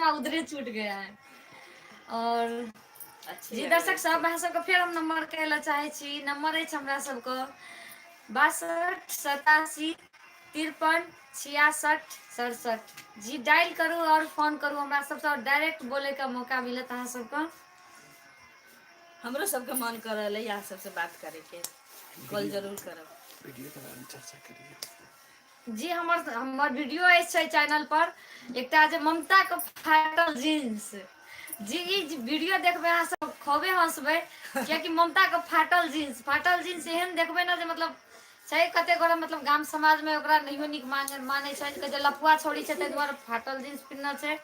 चश्मा उधरे छूट गया है। और अच्छी जी लग दर्शक रही सब थी। अहाँ सबके फेर हम नंबर कहै लए चाहै छी। नंबर अछि हमरा सबके 62 87 53 66 67। जी डायल करू और फोन करू हमरा सबसँ, डायरेक्ट बोलैके मौका मिलत अहाँ सबके। हमरो सबके मन कर रहल है अहाँ सबसे बात करैके, कॉल जरूर करब। वीडियो के बारे में चर्चा करिए। जी हमर हमर वीडियो अछि छै चैनल पर एकटा जे ममता के फाटल जींस। जी ई वीडियो देखबै अहाँ सब खूबे हंसबै, कियाकि ममता के फाटल जींस, फाटल जींस एहन देखबै ने जे मतलब छै कते गोरा मतलब गाम समाज में ओकरा नहियो नीक मानै छै, कहै छै लफुआ छोड़ी छै ताहि दुआरे फाटल जींस पिन्हने छै।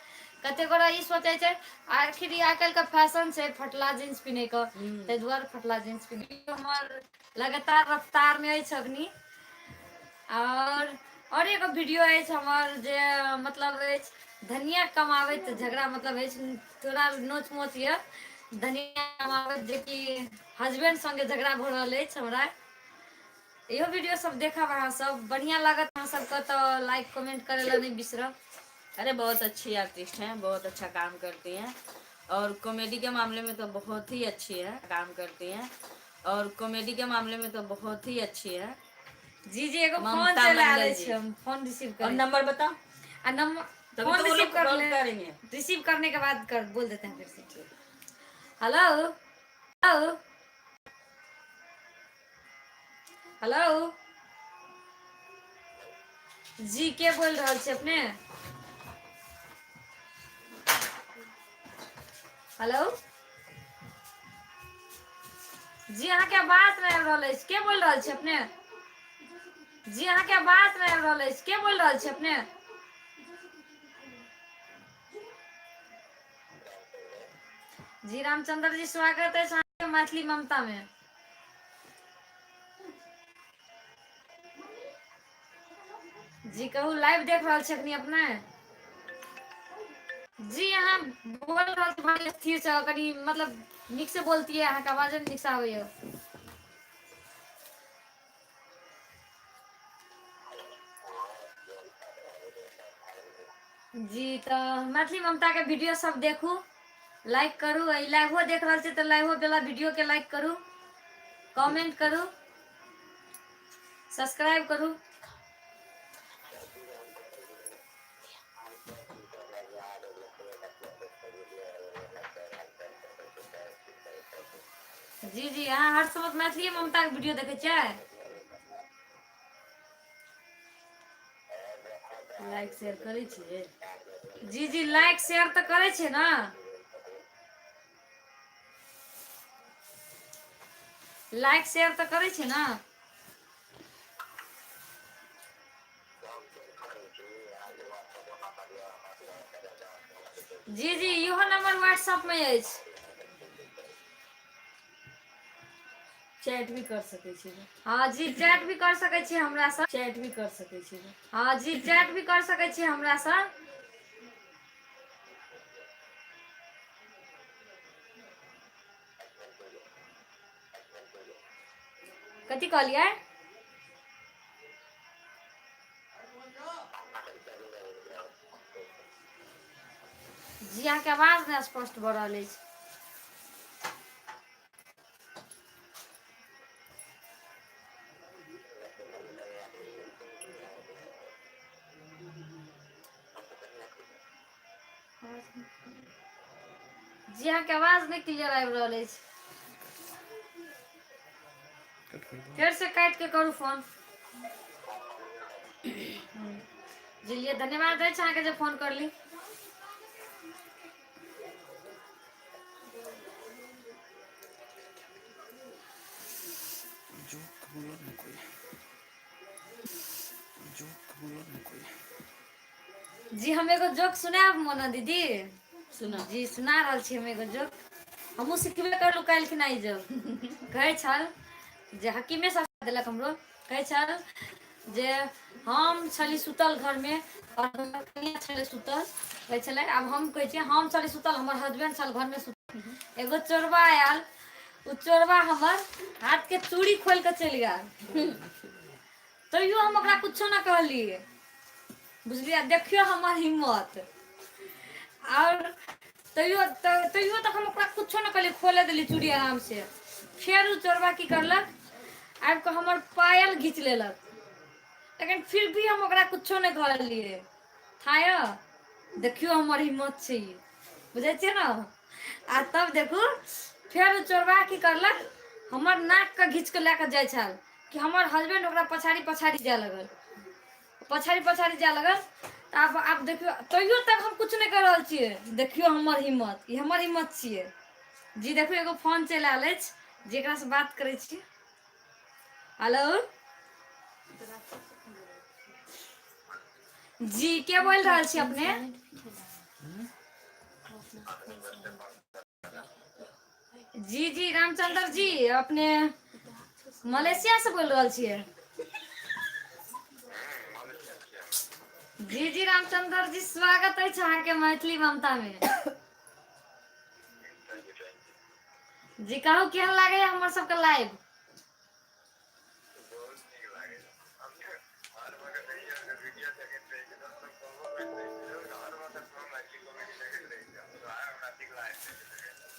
कते गोरा ई सोचै छै आखिर ई आइ काल्हि के फैशन छै फटला जींस पिन्है के, ताहि दुआरे फटला जींस पिन्है। हमर लगातार रफ्तार में अछि अखनी। और एगो वीडियो अछि हमर जे मतलब अछि धनिया कमाबैत झगड़ा, मतलब अछि थोड़ा नोच मोच यऽ धनिया कमाबैत, जेकि हस्बैंड संगे झगड़ा भऽ रहल अछि हमरा। इहो वीडियो सब देखब अहाँ सब, बढ़िया लागत अहाँ सबके तऽ लाइक कमेंट करे ला नहीं बिसरब। अरे बहुत अच्छी आर्टिस्ट हैं, बहुत अच्छा काम करती हैं और कॉमेडी के मामले में तो बहुत ही अच्छी है, काम करती हैं और कॉमेडी के मामले में तो बहुत ही अच्छी है। जी जी एगो फोन ममता चला मंडल रहे जी। छी, हम फोन रिसीव और कर नंबर बताओ। आ नंबर तभी फोन तो वो रिसीव लोग कर कॉल ले, करेंगे। रिसीव करने के बाद कर बोल देते हैं फिर से। हेलो हेलो हेलो जी के बोल रहल छी अपने? हेलो जी अहाँके आवाज नहि आबि रहल अछि, के बोल रहल छी अपने? जी अहाँके आवाज नहि आबि रहल अछि, के बोल रहल छी अपने? जी रामचंद्र जी स्वागत अछि अहाँके मैथिली ममता में। जी कहू, लाइव देख रहल छी अखनी अपने? जी अहाँ बोल रहल छी बड़ी स्थिर से, कनी मतलब नीक से बोलतियै, अहाँके आवाज नीक से आबैया। जी तऽ मैथिली ममता के वीडियो सब देखू, लाइक करू। ई लाइवो देख रहल छी तऽ लाइवो वाला वीडियो के लाइक करू, कमेंट करू, सब्सक्राइब करू। जी जी अहाँ हर समय मैथिली ममता के वीडियो देखै छियै? लाइक शेयर करै छियै? जी जी लाइक शेयर तऽ करै छियै ने। लाइक शेयर तऽ करै छियै ने। जी जी इहो नंबर व्हाट्सएप में अछि। चैट भी कर सकै छी। हाँ जी चैट भी कर सकै छी हमरा से। चैट भी कर सकै छी। हाँ जी चैट भी कर सकै छी हमरा से। कथी कहलियै? जी अहाँके आवाज नहि स्पष्ट भऽ रहल अछि। जी अहाँके आवाज नहि क्लियर आबि रहल अछि। फेर से काटि के करू फोन। जी लिए धन्यवाद अछि अहाँके जे फोन करली। जोक बोलो ना कोई, जोक बोलो ना कोई। जी हम एगो जोक सुनायब मोना दीदी? सुना। जी सुना रहल छी हम एगो जोक, हमहूँ सिखबे करलहुँ काल्हि खिना ई जोक। कहै छल जे हकीमे सब देलक हमरो, कहै छल जे हम छली सुतल घरमे और हमर कनिया छलै सुतल। कहै छलै आब हम कहै छियै हम छली सुतल, हमर हस्बैंड छल घरमे सुतल। एगो चोरबा आयल, ओ चोरबा हमर हाथके चूड़ी खोलि कऽ चलि गेल, तैयो हम ओकरा कुछो ना कहलियै, बुझलियै? देखियौ हमर हिम्मत। आओर तैयो तैयो तक हम ओकरा कुछो नहि कहलियै, खोले देली चूड़ी आराम से। फेर ओ चोरबा की करलक, आबि कऽ हमर पायल घीच लेलक, लेकिन फिर भी हम ओकरा कुछो नहि कहलियै। थाय देखियौ हमर हिम्मत छै ई, बुझै छियै ने। आ तब देखू फेर ओ चोरबा की करलक, हमर नाकके घीच कऽ लए कऽ जाइ छल कि हमर हस्बैंड ओकरा पछाड़ी पछाड़ी जाय लगल, पछाड़ी पछाड़ी जाय लगल। तऽ आब आब देखियौ तैयो तक हम किछु नहि कहि रहल छियै। देखियौ हमर हिम्मत, ई हमर हिम्मत छियै जी। देखियौ एगो फोन चलि आयल अछि, जेकरासँ बात करै छी। हेलो जी, के बोलि रहल छी अपने? जी जी रामचंद्र जी, अपने मलेशिया से बोल रहल छियै? जी जी रामचंद्र जी, स्वागत अछि अहाँके मैथिली ममता में। जी कहू, केहन लागैया हमर सबके लाइव?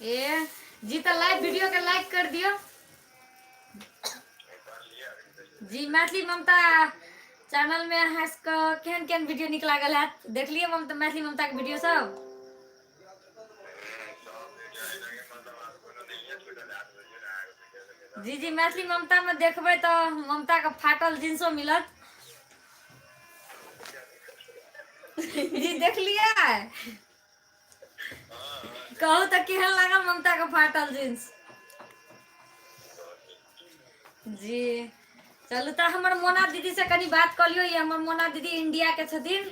ए जी, तऽ लाइव वीडियो के लाइक कर दियौ जी। मैथिली ममता चैनल में अहाँ सबके केहन केहन वीडियो नीक लागल हैत? देखलियै ममता, मैथिली ममता के वीडियो सब? जी जी मैथिली ममता में देखबै तऽ ममता के फाटल जींसो मिलत जी। देखलियै? कहू तऽ केहन लागल ममता के फाटल जींस? जी चलू तऽ हमर मोना दीदी से कनि बात कऽ लियौ। ई हमर मोना दीदी इंडिया के छथिन।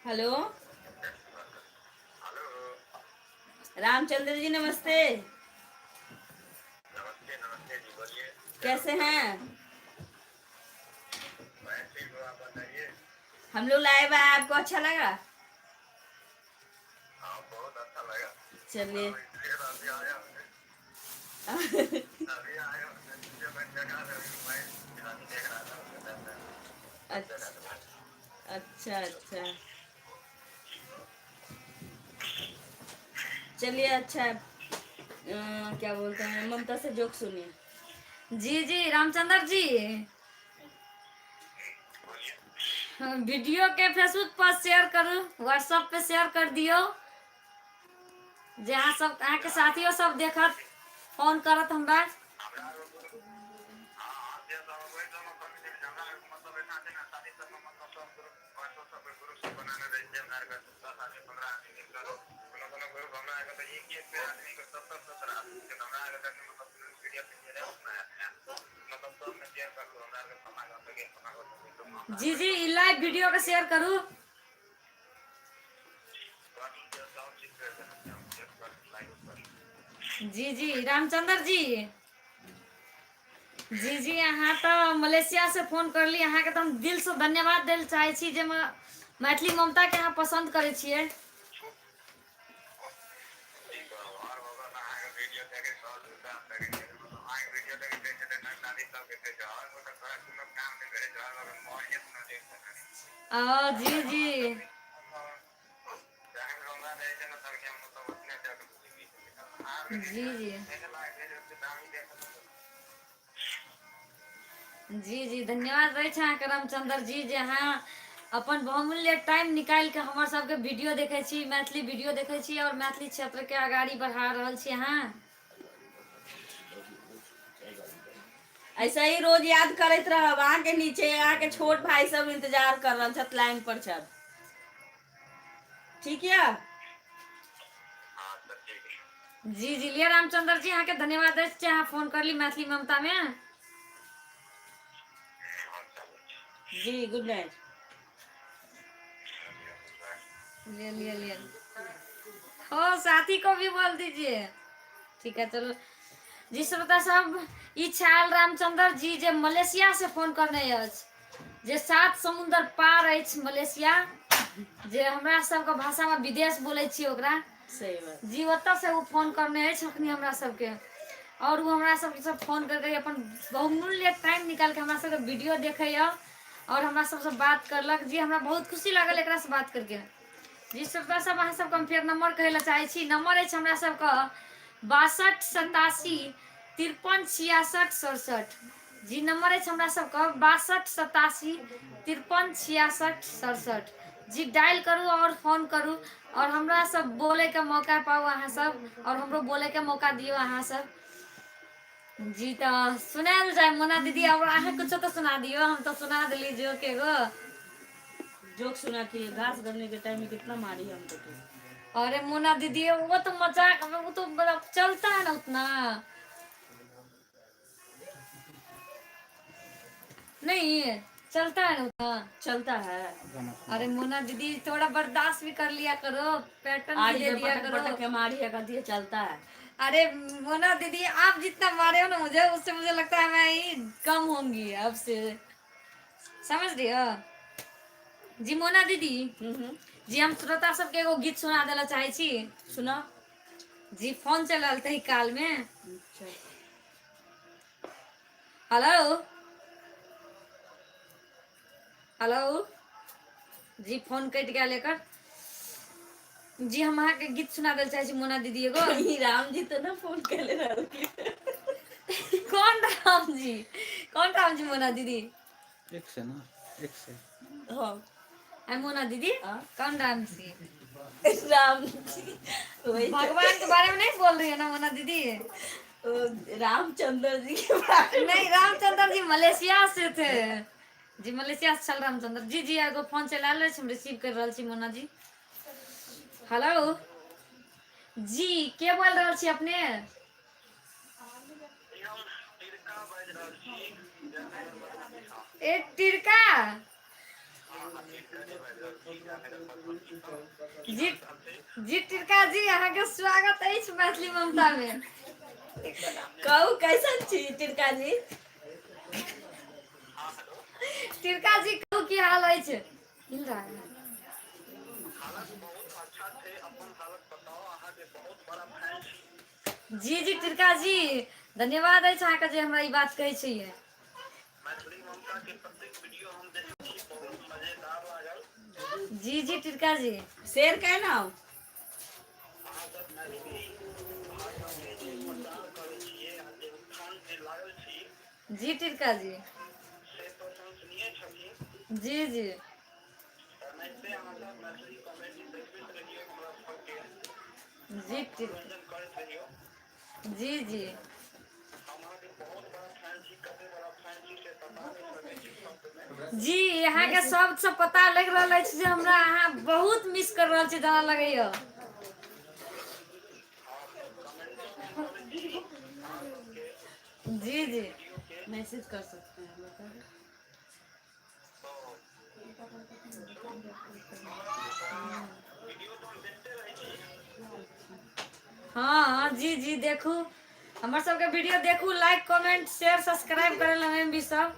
हेलो रामचंद्र जी, नमस्ते। नमस्ते नमस्ते जी, बोलिए। कैसे हैं? मैं ठीक हूँ, आप बताइए। हम लोग लाइव आए, आपको अच्छा लगा? हाँ, बहुत अच्छा लगा। चलिए। फिर अभी आया, अभी आया, जो मैं जगह मैं देख रहा था उसके टाइम में। अच्छा अच्छा अच्छा, चलिए अच्छा। क्या बोलते हैं, ममता से जोक सुनिए। जी जी रामचंद्र जी, वीडियो के फेसबुक पर शेयर करू, व्हाट्सएप पे शेयर कर दियौ, जे अहाँ सब अहाँके साथियो सब देखत, फोन करत हमरा। जी जी ई लाइव वीडियो के शेयर करू। जी जी रामचंद्र जी, जी जी अहाँ तऽ मलेशिया से फोन करली, अहाँके तऽ हम दिलसँ धन्यवाद दै लए चाहै छी जे मैथिली ममताके अहाँ पसन्द करै छियै। ओ जी जी जी जी जी जी धन्यवाद रहै छै अहाँके रामचंद्र जी, जे अहाँ अपन बहुमूल्य टाइम निकालि कऽ हमर सबके वीडियो देखै छी, मैथिली वीडियो देखै छी आओर मैथिली क्षेत्रके अगाड़ी बढ़ा रहल छी अहाँ। ऐसे ही रोज याद करैत रहब। अहाँके नीचे अहाँके छोट भाई सब इंतजार कर रहल छथि, लाइन पर छथि। ठीक यऽ? जी जी लिअ रामचंद्र जी, अहाँके धन्यवाद अछि जे अहाँ फोन करली मैथिली ममता में। जी, गुड नाइट। ले लिए लिए हो, साथी को भी बोल दीजिए। ठीक है, चलो जी। श्रोता सब, ई छाल रामचंद्र जी जे मलेशिया से फोन करने अछि, जे सात समुद्र पार अछि मलेशिया, जे हमरा सबके भाषा में विदेश बोलै छी ओकरा। सही बात। जी, ओतऽ से ओ फोन करने अछि अखनी हमरा सबके, और ओ हमरा सबके सब फोन करके अपन बहुमूल्य टाइम निकाल के हमरा सबके वीडियो देखैया आओर हमरा सबसँ बात करलक। जी हमरा बहुत खुशी लागल एकरासँ बात करके। जी श्रोता सब, अहाँ सबके हम फेर नंबर कहै लए चाहै छी। नंबर अछि हमरा सबके 62 87 53 66 67। जी नंबर अछि हमरा सबके 62 87 53 66 67। जी डायल करू और फोन करू और हमरा सब बोले के मौका पाउ अहाँ सब, और हमरो बोले के मौका दियौ अहाँ सब। जी तऽ सुनायल जाय मोना दीदी, अब अहाँ कुछो तऽ सुना दियौ, हम तऽ सुना देली जोक एगो। जोक सुनाती है, घास गरने के टाइम में कितना मारी हमको तू। अरे मोना दीदी, वो तो मजाक में, वो तो मतलब चलता है ना उतना नहीं चलता है ना उतना। चलता है। गाना। अरे मोना दीदी, थोड़ा बर्दाश्त भी कर लिया करो, पैटर्न भी आड़ी दे पे दिया पटक करो। पटक के मारी है, कहती है चलता है। अरे मोना दीदी, आप जितना मारे हो ना मुझे, उससे मुझे लगता है मैं ही कम होंगी अब से, समझ रही हो? जी मोना दीदी। जी हम श्रोता सबके एगो गीत सुना देला चाहे छी। सुना। जी फोन चल रहल तही काल में। अच्छा। हेलो हेलो, जी फोन कटि गेल एकर। जी हम अहाँके गीत सुना देल चाहे छी मोना दीदी एगो। कहीं राम जी तो ना फोन कैले रहलखिन? कौन राम जी, कौन राम जी मोना दीदी? एक से ना, एक से। हाँ। आई मोना दीदी। हाँ? कौन राम जी? राम जी वही। भगवान के बारे में नहीं बोल रही है ना मोना दीदी? वो रामचंद्र जी के बारे में। नहीं, रामचंद्र जी मलेशिया से थे जी, मलेशिया से छल रामचंद्र जी। जी एगो फोन चला रहल छी, हम रिसीव कर रहल छी मोना जी। हेलो जी, के बोल रहल छी अपने? हम तिरका बाजि रहल छी। ए टिरका जी। जी टिरका जी, अहाँके स्वागत अछि मैथिली ममता में। कहू, कैसन छी तिरका जी? टिरका जी, कहू की हाल अछि? मिल रहा है। हालत बहुत अच्छा छै, अपन हालत बताउ। अहाँके बहुत बड़ा फैन छी। जी जी टिरका जी, धन्यवाद अछि अहाँके जे हमरा ई बात कहै छियै। मैथिली ममता के प्रत्येक वीडियो हम देखै छी, बहुत मजेदार लागल। जी जी टिरका जी। शेर केना। अहाँ सब मैथिली भाषा के जे प्रचार करै छियै आ जे उत्थान जे लागल छी, जी टिरका जी। से प्रशंसनीय छथिन। जी जी। एनाहिते अहाँ सब मैथिली कॉमेडी देखबैत रहियौ हमरा सबके। जी टिर मनोरंजन करैत रहियौ। जी जी। हम अहाँके बहुत बड़ा फैन छी, कते बड़ा फैन छी से बता नहि सकै छी शब्दमे। जी अहाँके शब्दसँ पता लागि रहल अछि जे हमरा अहाँ बहुत मिस कर रहल छी जेना लगैया। कमेंटो भी करै छी अहाँ सबके जी जी। वीडियो के। मैसेज कर सकते हैं, बताओ। तो वीडियो तऽ हम देखते रहै छी। हँ जी जी, देखू हमर सबके वीडियो देखू, लाइक कमेंट शेयर सब्सक्राइब करे ला भी सब।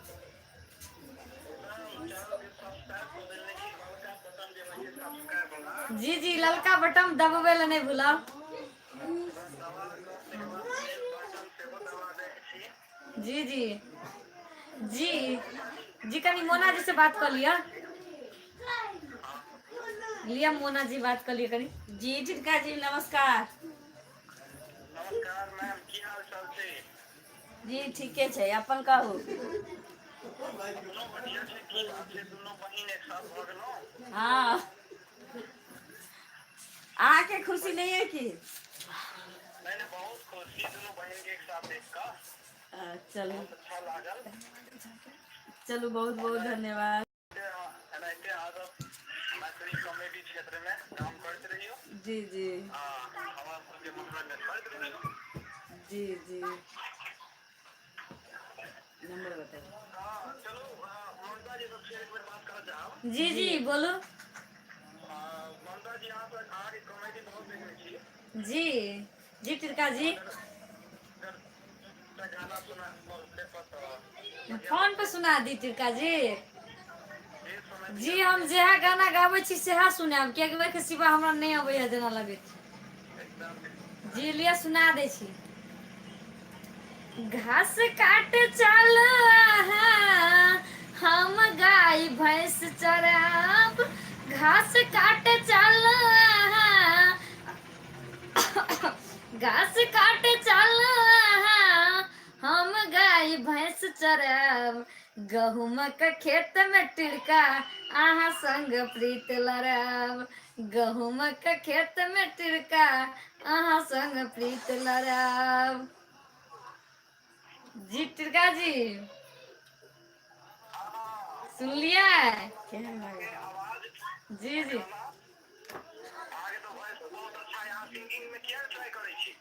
चैनल के सब्सक्राइब कऽ देने छी, ललका बटन जे होइ छै सब्सक्राइब वाला। जी जी, ललका बटन दबबै ला नहि भूलब। दबा कऽ तकर बाद बेल बटन सेहो दबा दै छी। जी जी जी जी, कनि मोना जी से बात कऽ लिअ। लिअ मोना जी, बात कऽ लिअ कनि। जी टिरका जी, नमस्कार। नमस्कार मैम, की हाल चाल छै? जी ठीके छै, अपन कहू। अपनो बढ़िया छै। की बात छै, दुनू बहिन एक साथ भऽ गेलहुँ? हाँ, अहाँके खुशी नहीं है की? नहि नहि, बहुत खुश छी दुनू बहिन के एक साथ देख कऽ। चलू। बहुत अच्छा लागल। चलू, बहुत बहुत धन्यवाद। एनाहिते अहाँ सब मैथिली कॉमेडी क्षेत्र मे काम करैत रहियौ जी जी। आ हमरा सबके मनोरंजन करैत रहियौ। जी जी, नंबर बताइए। हँ चलू, ममता जी से फेर एक बेर बात करऽ चाहब। जी जी, बोलू। ममता जी, अहाँ अहाँके कॉमेडी बहुत देखै छी। जी जी टिरका जी। एकटा गाना सुना पर तऽ फोन पे सुना दी टिरका जी। जे समय। जी हम जेहा गाना गाबै छी सेहा सुनायब, कियाकि ओहिके सिवा हमरा नहि अबैया जेना लगैत छै। एकदम। जी लिअ, सुना दै छी। घास काट चल अहाँ हम गाय भैंस चराब, घास काटे चल अहाँ, घास काटे चल अहाँ, हम गाय भैंस चराब, गहूमक खेत में टिड़का अहाँ संग प्रीत लड़ाब, गहूमक खेत में टिड़का अहाँ संग प्रीत लड़ाब। जी टिड़का जी सुनलियै? जी जी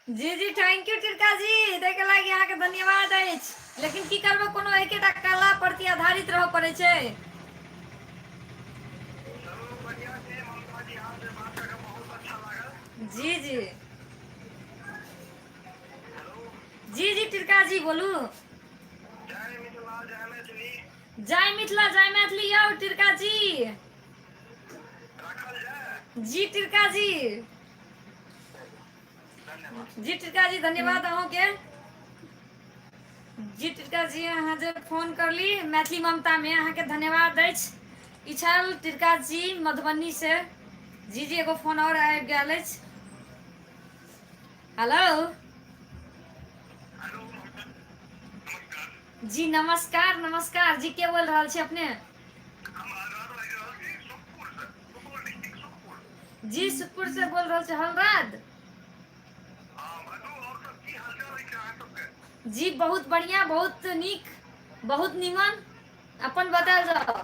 जी जी thank you Tirka जी, ताहिके लागि अहाँके धन्यवाद अछि। लेकिन की करबै, कोनो एकेटा कला प्रति आधारित रहऽ पड़ै छै। जी जी जी जी टिरका जी बोलू। जय मिथिला जय मैथिली यौ टिरका जी। जी टिरका जी, जी टिरका जी धन्यवाद अहूँके। जी टिरका जी अहाँ जे फोन करली मैथिली ममता में, अहाँके धन्यवाद अछि। ई छल टिरका जी मधुबनी से। जी जी एगो फोन और आबि गेल अछि। हेलो जी नमस्कार। नमस्कार जी, के बोल रहल छी अपने? जी सुखपुर से बोल रहल छी हलराज जी। बहुत बढ़िया, बहुत नीक, बहुत नीमन। अपन बतायल जाओ।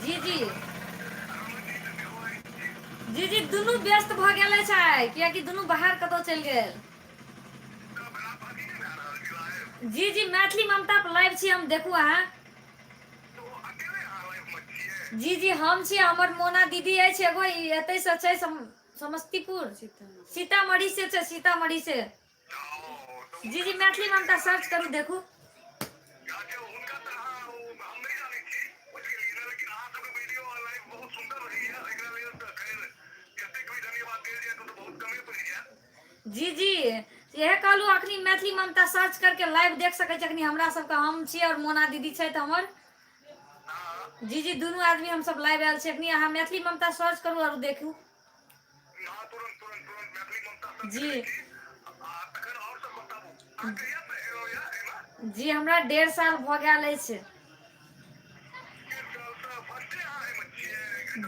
जी जी जी जी दुनू व्यस्त भऽ गेल छै कियाकि दुनू बाहर कतौ चलि गेल। जी जी मैथिली ममता पर लाइव छी हम, देखू अहाँ। जी जी हम छी, हमर मोना दीदी अछि एगो, ई एतै से छै समस्तीपुर सीतामढ़ी से छै, सीतामढ़ी से। जी जी मैथिली ममता सर्च करू देखू। जी जी इएह कहलहुँ, अखनी मैथिली ममता सर्च करके लाइव देख सकै छी अखनी हमरा सबके। हम छी और मोना दीदी छथि हमर। जी जी दुनू आदमी हम सब लाइव आयल छी अखनी। अहाँ मैथिली ममता सर्च करू और देखू। जी जी हमरा 1.5 साल भऽ गेल अछि।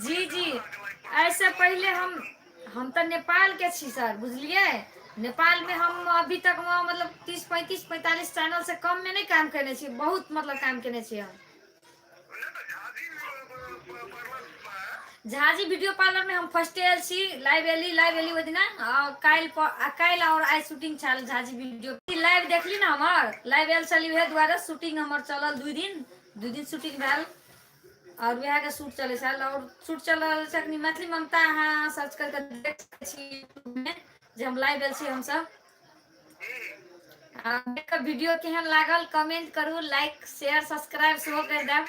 जी जी एहिसँ पहिले हम तऽ नेपालके छी सर, बुझलियै? नेपालमे हम अभी तक मतलब 30 35 45 चैनल से कममे नहि काम केने छी, बहुत मतलब काम केने छी हम। झाजी वीडियो पार्लर में हम फर्स्ट आयल छी, लाइव एली, लाइव एली ओहि दिना। आ काल्हि आ काल्हि और आइ शूटिंग छल झाजी वीडियो लाइव देखली ना हमर लाइव आयल छली, उएह दुआरे शूटिंग हमर चलल 2 दिन, 2 दिन शूटिंग भेल और वएह के शूट चलै छल और शूट चल रहल छै अखनी। मैथिली ममता अहाँ सर्च करके देख सकै छी यूट्यूब में जे हम लाइव आयल छी हमसब। आ देख कऽ वीडियो केहन लागल कमेंट करू, लाइक शेयर सब्सक्राइब सेहो करि देब।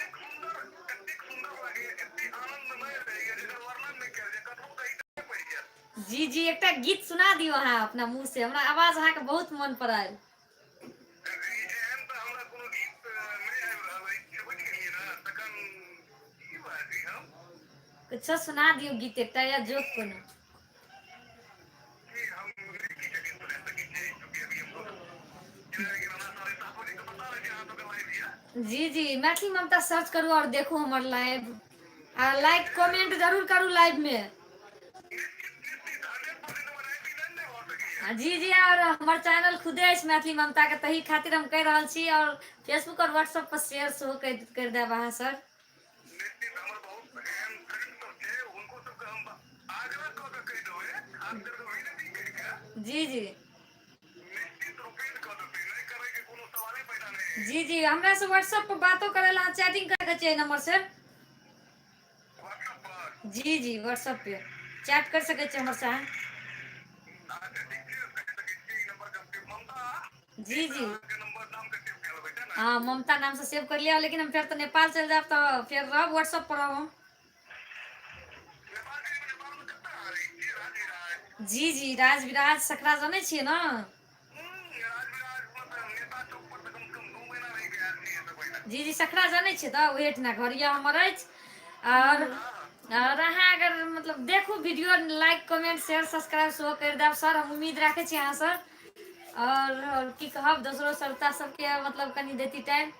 जी जी एकटा गीत सुना दियौ अहाँ अपना मुँह से, हमरा आवाज अहाँके बहुत मन पड़ल। कुछो सुना दियौ गीत एकटा या जोक कोनो। जी जी मैथिली ममता सर्च करू और देखू हमर लाइव, आ लाइक कमेंट जरूर करू लाइव में। जी जी और हमर चैनल खुदे अछि मैथिली ममता के, तही खातिर हम कहि रहल छी। और फेसबुक और व्हाट्सएप पर शेयर सेहो करि देब अहाँ सर। जी जी जी जी हमरा से व्हाट्सएप पर बातो करे ला, चैटिंग कर के चाहिए नंबर से। जी जी व्हाट्सएप पे चैट कर सके छी हमर से। जी जी हाँ ममता नाम से सेव कर लिया, लेकिन हम फिर तो नेपाल चल जाब तो फिर रहब व्हाट्सएप पर रहब। जी जी राज विराज सकरा जानै छियै ने? जी जी सखरा जानै छियै तऽ ओहिठिना घर यऽ हमर अछि। आओर आओर अहाँ अगर मतलब देखू video, like comment share subscribe सेहो करि देब सर, हम उम्मीद राखै छी अहाँसँ। आओर आओर की कहब, दोसरो श्रोता सबके मतलब कनि देती टाइम।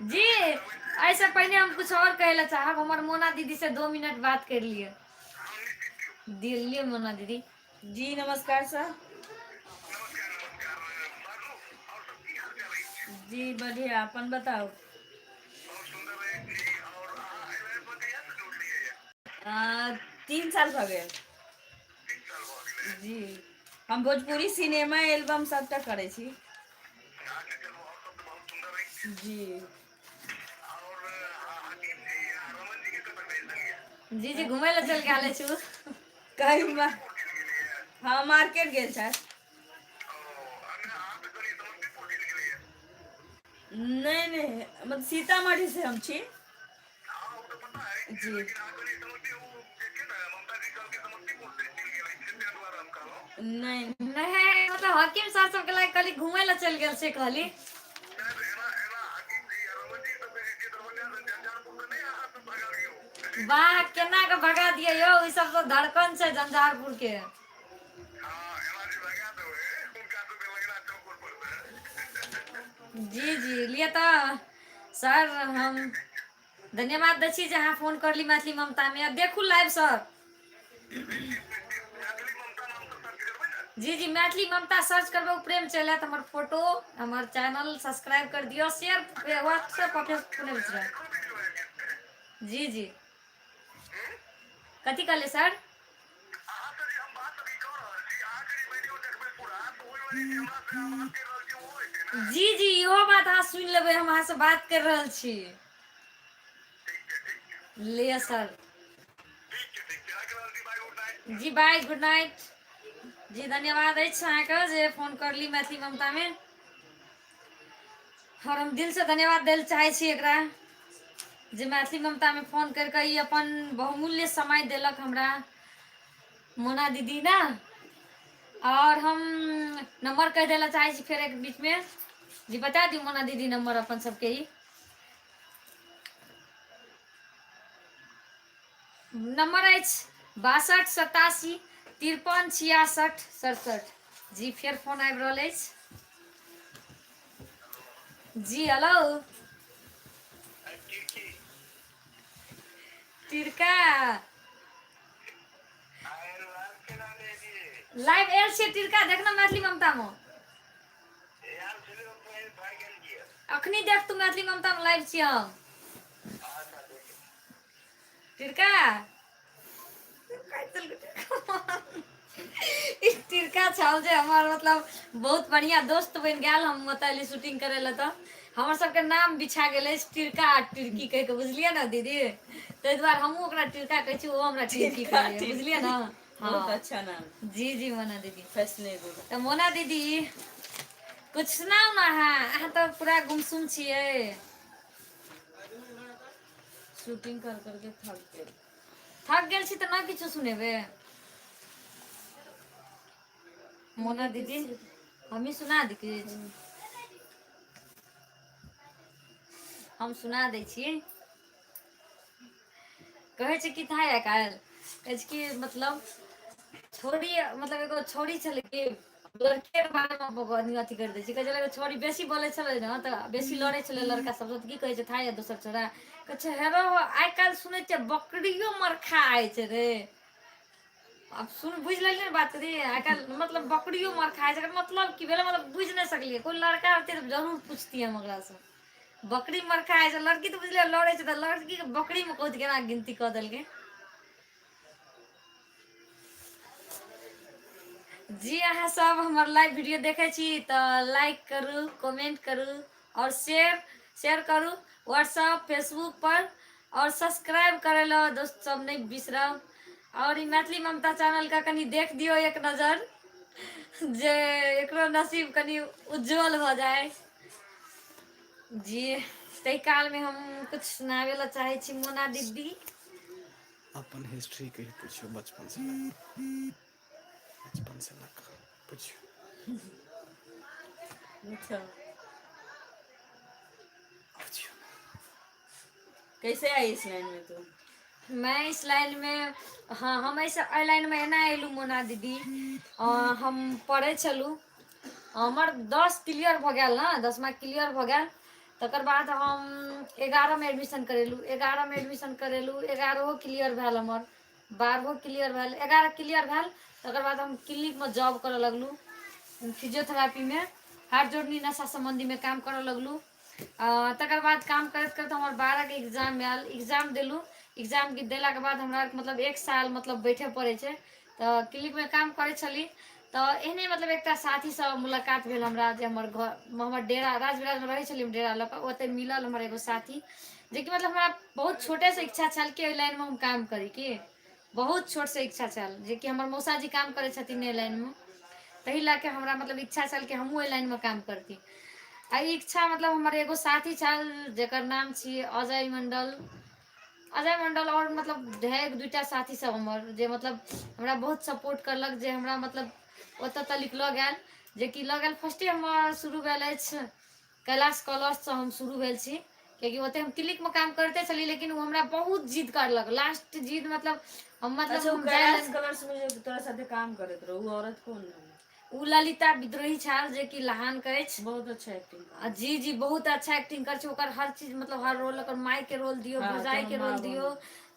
जी एहिसँ पहिने हम कुछ और कहै लए चाहब, हमर मोना दीदी से 2 मिनट बात कर लिअ। दिल्ली मोना दीदी। जी नमस्कार सर। जी बढ़िया, अपन बताउ। 3 साल भऽ गेल। जी हम भोजपुरी सिनेमा एल्बम सबटा करै छी। जी जी जी घुमै लए चलि गेल अछि। कहीं हाँ मार्केट गेल छथि। नहि नहि, मतलब सीतामढ़ी से हम छी। जी नहि नहि, मतलब हकीम सर सबके लाग कहली घुमै लए चलि गेल से कहली। वाह केना के भगा दिए यौ, ई सब तो धड़कन छै झंझारपुर के। जी जी लिए तऽ सर हम धन्यवाद दै छी जे अहाँ फोन करली मैथिली ममता में। देखू लाइव सर। जी जी मैथिली ममता सर्च करबै प्रेम चलि आयत हमर फोटो, हमर चैनल सब्सक्राइब कर दियौ, शेयर व्हाट्सएप पर फेसबुक नहि बिसरब। जी जी कथी कहलियै सर? जी जी इहो बात अहाँ सुनि लेबै, हम अहाँसँ बात कर रहल छी। लिअ सर। जी बाय, गुड नाइट। जी धन्यवाद अछि अहाँके जे फोन करली मैथिली ममतामे, और हम दिलसँ धन्यवाद दै लए चाहै छी एकरा जे मैथिली ममतामे फोन करि कऽ ई अपन बहुमूल्य समय देलक हमरा मोना दीदी ने। और हम नंबर कहि दै लए चाहै छी फेर एक बीचमे। जी बता दियौ मोना दीदी नंबर अपन सबके। ई नंबर अछि 62 87 53 66 67। जी फेर फोन आबि रहल अछि। जी हेलो तिरका लाइव आयल छियै तिरका, देखना मैथिली ममता में अखनी देख तू, मैथिली ममता में लाइव छियै हम। तिरका तिरका छल जे हमर मतलब बहुत बढ़िया दोस्त बनि गेल। हम ओतऽ एली शूटिंग करै लए तऽ हमर सबके नाम बिछा गेल अछि टिरका आ टिरकी कहि कऽ, बुझलियै ने दीदी? ताहि दुआरे हमहूँ ओकरा टिरका कहै छी, ओ हमरा टिरकी कहैए, बुझलियै ने? बहुत अच्छा नाम। जी जी मोना दीदी फैशनेबल। तऽ मोना दीदी कुछ सुनाउ ने अहाँ, अहाँ तऽ पूरा गुमसुम छियै। शूटिंग कर करके थक गेल। थक गेल छी तऽ नहि किछु सुनेबै मोना दीदी? हमही सुना दी किछु? हम सुना दै छी। कहै छै कि था काल्हि कहै छै कि मतलब छोरी, मतलब एगो छोरी छलै कि लड़के के बारेमे अथी करि दै छै। कहै छलै छोरी बेसी बोलै छलै ने तऽ बेसी लड़ै छलै लड़का सबसँ, तऽ की कहै छै था या दोसर छोरा कहै छै हेरो आइ काल्हि सुनै छियै बकरियो मरखा आइ छै रे। आब सुन बुझि लेलियै ने बात रे, आइ काल्हि मतलब बकरियो मरखा छै, एकर मतलब की भेलै? मतलब बुझि नहि सकलियै। कोइ लड़का रहतै तऽ जरूर पुछतियै हम ओकरासँ। बकरी मरखा छै, लड़की तऽ बुझलियै लड़ै छै, तऽ लड़कीके बकरीमे कहू केना गिनती कऽ देलकै। जी अहाँ सब हमर लाइव वीडियो देखै छी तऽ लाइक करू, कमेंट करू और शेयर शेयर करू व्हाट्सअप फेसबुक पर, और सब्सक्राइब करै लए दोस्त सब नहि बिसरब। और ई मैथिली ममता चैनल के कनि देख दियौ एक नजर, जे एकरो नसीब कनि उज्जवल भऽ जाय। जी ताहि कालमे हम कुछ सुनाबै लए चाहै छी मोना दीदी। अपन हिस्ट्री कहि पूछियौ बचपन से, बचपन लाइनसँ लऽ कऽ बुझियौ। अच्छा। बुझियौ। कैसे आई इस लाइन में तू? मैं इस लाइन में, हाँ, हम ऐसे एहि लाइनमे एना अयलहुँ मोना दीदी। हम पढ़ै छलहुँ, हमर 10 क्लियर भऽ गेल ने, 10मा क्लियर भऽ गेल, तकर बाद हम 11मे एडमिशन करेलहुँ। 11मे एडमिशन करेलहुँ, 11हो क्लियर भेल हमर, 12हो क्लियर भेल। 11 क्लियर भेल, तकर बाद हम क्लिनिकमे जॉब करऽ लगलहुँ, फिजियोथेरापीमे, हाथ जोड़नी नशा सम्बन्धीमे काम करऽ लगलहुँ। तकर बाद काम करैत करैत हमर 12के एग्जाम आयल, एग्जाम देलहुँ। एग्जाम देलाके बाद हमरा मतलब एक साल मतलब बैठे पड़ै छै। तऽ क्लिनिकमे काम करै छली तऽ एहने मतलब एकटा साथीसँ मुलाकात भेल हमरा, जे हमर घर, हमर डेरा राजविराजमे रहै छली हम डेरा लऽ कऽ, ओतहि मिलल हमर एगो साथी, जेकि मतलब हमरा बहुत छोटेसँ इच्छा छल कि एहि लाइनमे हम काम करी। कि बहुत छोटसँ इच्छा छल, जेकि हमर मौसाजी काम करै छथिन एहि लाइनमे, ताहि लऽ कऽ हमरा मतलब इच्छा छल कि हमहूँ एहि लाइनमे काम करती। आ ई इच्छा मतलब हमर एगो साथी छल जकर नाम छी अजय मंडल। अजय मंडल आओर मतलब ढेर दूटा साथी सब हमर, जे मतलब हमरा बहुत सपोर्ट करलक, जे हमरा मतलब ओतऽ तक लऽ गेल, जेकि लऽ गेल। फर्स्टे हमर शुरू भेल अछि कैलाश कलर्ससँ हम शुरू भेल छी, कियाकि ओतऽ हम क्लिनिकमे काम करिते छली, लेकिन ओ हमरा बहुत जिद करलक, लास्ट जिद मतलब हम मतलब अच्छा, उ हम जाय कैलाश लए- कलर्स में जो तोरा साथे काम करैत रहो, उ औरत कौन है? ओ ललिता विद्रोही छल, जेकि लहान के अछि। बहुत अच्छा एक्टिंग। आ जी जी, बहुत अच्छा एक्टिंग करै छै। ओकर हर चीज मतलब हर रोल, ओकर माय के रोल दियौ, भौजाई तो के रोल माँ दियौ,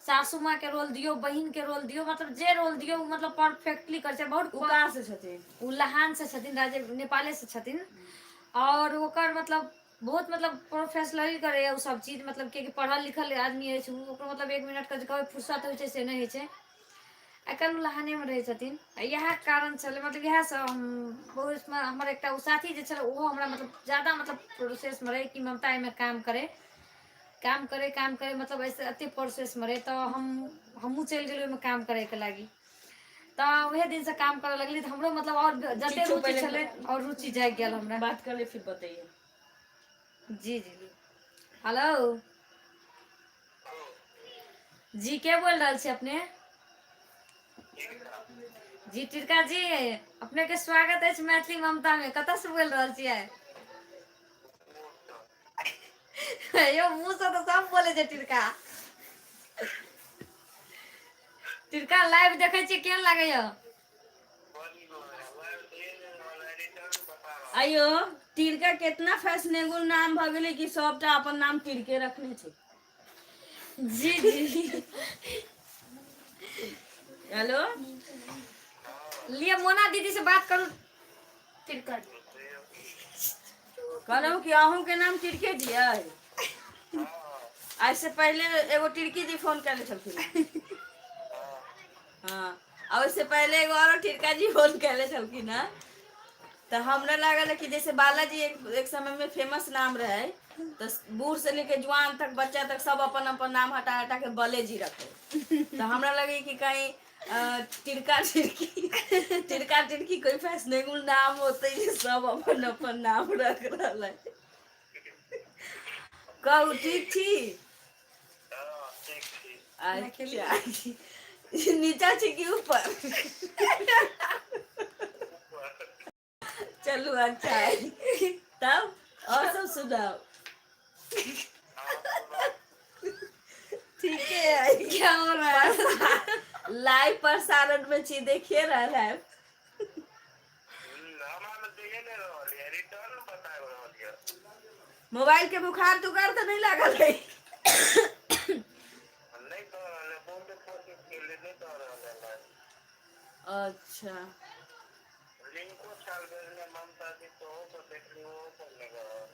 सासू माँ के रोल दियौ, बहिन के रोल दियौ, मतलब जे रोल दियौ ओ मतलब परफेक्टली करै छै बहुत। उ कहाँ से छथिन? ओ लहान से छथिन, राजे नेपाले से छथिन। और ओकर मतलब बहुत मतलब प्रोफेशनली करैया ओ सब चीज, मतलब कियाकि पढ़ल लिखल आदमी अछि ओ। ओकर मतलब एक मिनट के जे कहबै फुर्सत होइ छै से नहि होइ छै। आइ काल्हि ओ लहानेमे रहै छथिन। आ इएह कारण छलै, मतलब इएहसँ हम बहुत, हमर एकटा ओ साथी जे छलै, ओहो हमरा मतलब ज्यादा मतलब प्रोसेसमे रहै कि ममता एहिमे काम करै, काम करै, काम करै, मतलब ऐसे एते प्रोसेसमे रहै, तऽ हमहूँ चलि गेलहुँ ओहिमे काम करैके लागि। तऽ उएह दिनसँ काम करऽ लगली, तऽ हमरो मतलब आओर जते ठीक छौ, रुचि पहिले छलै आओर रुचि जागि गेल हमरा। बात कर ले, फिर बताइए। जी जी, हेलो जी, के बोल रहल छी अपने? जी टिरका जी, अपने के स्वागत अछि मैथिली ममता में। कतऽ से बोल रहल छियै यौ? मुँह से तऽ सब बोले छै। टिरका, टिरका, लाइव देखै छियै, केहन लागैया? अयो तिरका केतना फैशनेबल नाम भऽ गेलै कि सबटा अपन नाम तिरके रखने छै। जी जी। हेलो। लिअ, मोना दीदी से बात करू टिरका। कहलहुँ कि अहूँ के नाम तिरके दियै? आज से पहले एगो टिरकी जी फोन करले छलखिन। हाँ, आ ओहिसे पहले एगो आरो टिरका जी फोन करले छलखिन हँ। तऽ हमरा लागल कि जैसे बालाजी एक एक समय में फेमस नाम रहे, तऽ बूढ़ से लेके जुआन तक, बच्चा तक सब अपन अपन नाम हटा हटा के बले जी रखे, तऽ हमरा लगे कि कहीं टिरका टिरकी, टिरका टिरकी कोई फैशनेबल नाम होते जे सब अपन अपन नाम रख रहल है। कहू, ठीक छी? ठीक छी। अच्छा, नीचा छी कि ऊपर? चलू, अच्छा है। तब और सब सुनाओ। ठीक है। क्या हो रहा है? लाइव प्रसारण में छी, देखिए रहल है। हमरा में देखे नहीं रहल ये, रिटर्न बता रहल ये। मोबाइल के बुखार तुखार तो नहीं लागल है? नहीं दऽ रहल है, बहुत कोशिश केली, नहीं दऽ रहल है। अच्छा। लिंको छाल भेजने ममता जी, तो पर देखली, ओहो पर नहीं रहल।